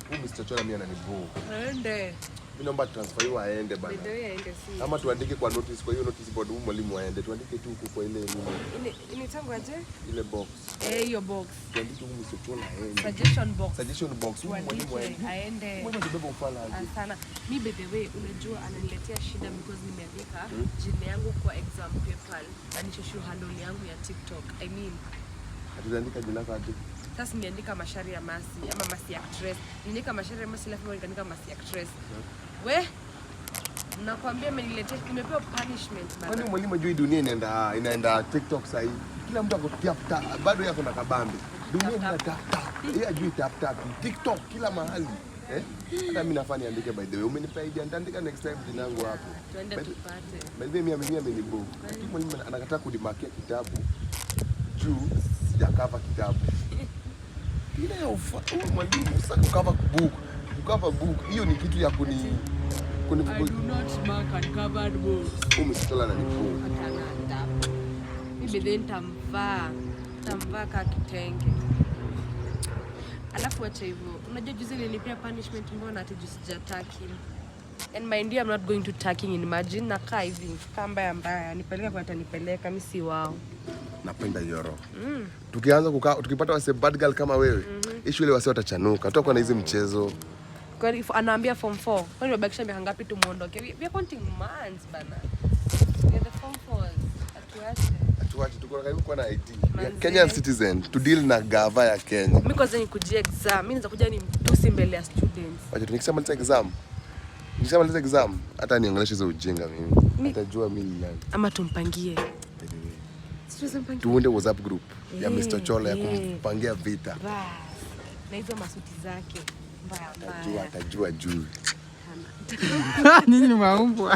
Huyu Mr. Chola mimi ananiboo. Aende. Mimi naomba transfer hiyo, aende bana. By the way, aende si. Ama tuandike kwa notice, kwa hiyo notice board, huyu mwalimu aende. Tuandike tu huku kwa ile nini, Inaitangwa aje? Ile box. Eh, hiyo box. Tuandike huyu Mr. Chola aende. Suggestion box. Suggestion box, huyu mwalimu Tuandike aende. Aende. Mwalimu atabeba ufala aje? Ah, sana. Mi by the way, unajua ananiletea shida because nimeandika jina yangu kwa exam paper na ni social handle yangu ya TikTok. I mean, Atuandika jina lako aje? Sasa nimeandika Macharia Masi ama Masi Actress. Niandika Macharia Masi alafu nikaandika Masi Actress. We, nakwambia ameniletea, nimepewa punishment Kwani bana. mwalimu ajui dunia inaenda TikTok sasa hivi? Kila mtu ako tap tap, bado yako na kabambe. Dunia ina tap tap. Yeye ajui tap tap. TikTok kila mahali. Eh? Hata mimi nafaa niandike, by the way. Umenipa idea, nitaandika next time jina yangu hapo. Tuende tupate. By the way, mimi amenibo. Lakini mwalimu anakataa kunimarkia kitabu juu sijacover kitabu. Ile ya ufa, huyu mwalimu sasa kucover book, kucover book hiyo ni kitu ya kuni I do not mark uncovered books. Huyu msichana ananibo. Hapana, adabu. Mimi by the way nitamvaa. Nitamvaa kaa kitenge. Alafu acha hivyo. Unajua juzi nilipia punishment, mbona ati juu sija tuck in. And mind you, I'm not going to tucking in. Imagine nakaa hivi kaa mbaya mbaya. Nipeleka kwa atanipeleka, mimi si wao. Napenda yoro. Tukianza kukaa, tukipata wase bad girl kama wewe, hii shule wase watachanuka. Tutakuwa na hizi mchezo. Kwani anaambia form 4. Kwani wabakisha miaka ngapi tumuondoke? We are counting months bana. We are the form 4s. Atuache. Tuache, tuko karibu kuwa na ID ya Manze. Kenyan citizen to deal na gava ya Kenya. Mimi kwanza nikujia exam. Mimi naweza kuja ni mtusi mbele ya students. Wacha tu nikishamaliza exam. Nikishamaliza exam hata niongeleshe hizo ujinga mimi. Atajua mimi ni nani. Ama tumpangie. By the way. Si tuweze mpangie. Tuunde WhatsApp group ya Eh, Mr. Chola ya eh. kumpangia vita. Bas. Na hizo masuti zake. Mbaya Atajua, mbaya. atajua juu. Nyinyi ni maumbwa.